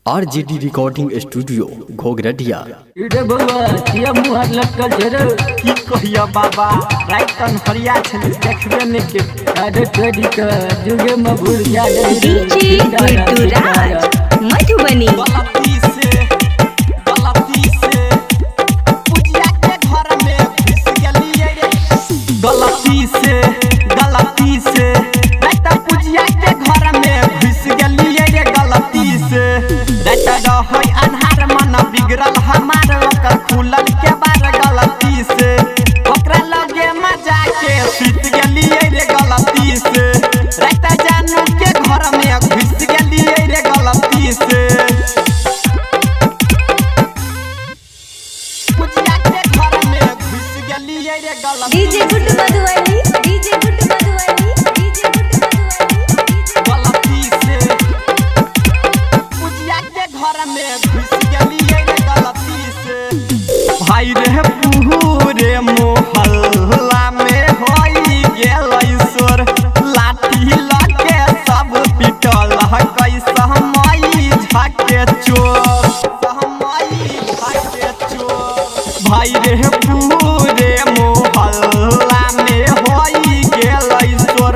RJD recording studio घोघरडिया। रे बउआ, किया मुँह हाथ लटकल छै रे? की कहियो बाबा, राति अन्हरिया छलै, देखबे नहि के। अरे तोरी के जुगे में भूल जा रे। डीजे गुड्डू राज, मधुबनी। गलती से, गलती से पूजिया के घर में घुस गेलियै रे। गलती से, गलती से राति पूजिया के घर में घुस गेलियै रे। गलती से राति रहै अन्हार, मन बिगड़ल हमार, ओकर खुलल के बार। गलती से ओकरा लगे मजा के सुति गेलियै रे। गलती से राति जानू के घर में घुस गेलियै रे। गलती से पूजिया के घर में घुस गेलियै रे। गलती DJ Guddu Madhubani, DJ Guddu Madhubani, DJ Guddu Madhubani, DJ. गलती से पूजिया के घर में घुस गेलियै रे। गलती से भाई रे, पूरे मोहल्ला में होई गेलै शोर, लाठी लके सब पिटल कैसा मई झाके चोर, मई झाके चोर। भाई रे, पूरे मोहल्ला में होई गेलै शोर,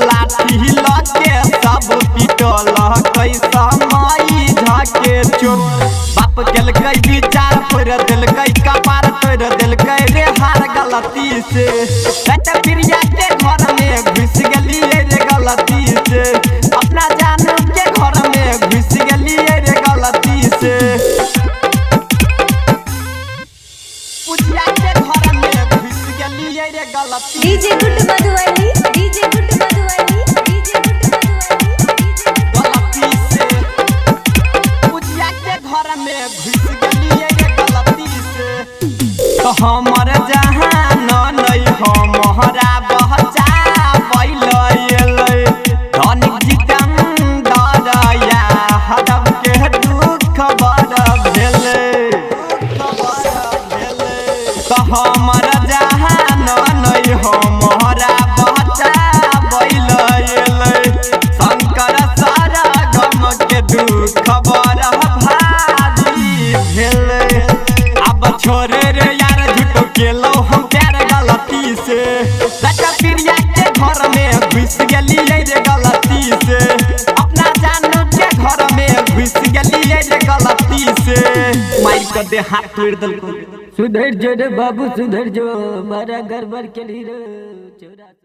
लाठी लके सब पिटल कैसा मई झाके चोर। बाप केलकै विचार, फोड़ देलकै कपार, तोड़ देलकै रे हार। गलती से रात प्रिया के घर में घुस गेलियै रे। गलती से अपना जानू के घर में घुस गेलियै रे। गलती से पूजिया के घर में घुस गेलियै रे। गलती DJ Guddu Madhubani, DJ Guddu Madhubani, DJ Guddu Madhubani, DJ. गलती से पूजिया के घर में घुस गेलियै रे। गलती से तो हमर जहान नै हमरा बहचा बैल एलै, धनिक जितंदर हदब के दुख बड़ भेलै। तो हमर जहान नै हमरा बहचा बैल एलै, शंकर सारा गम के दुख बड़ भारी भेलै। अब छोड़े रे यार, झूठो केलौ हम प्यार। गलती से राजा प्रिया के घर में घुस गेलियै रे। गलती से अपना जानू के घर में घुस गेलियै रे। गलती से मारि कऽ दे हाथ तोड़ि देलकौ। सुधर जो रे बाबू, सुधर जो, बड़ा गड़बड़ केली रे चौरा।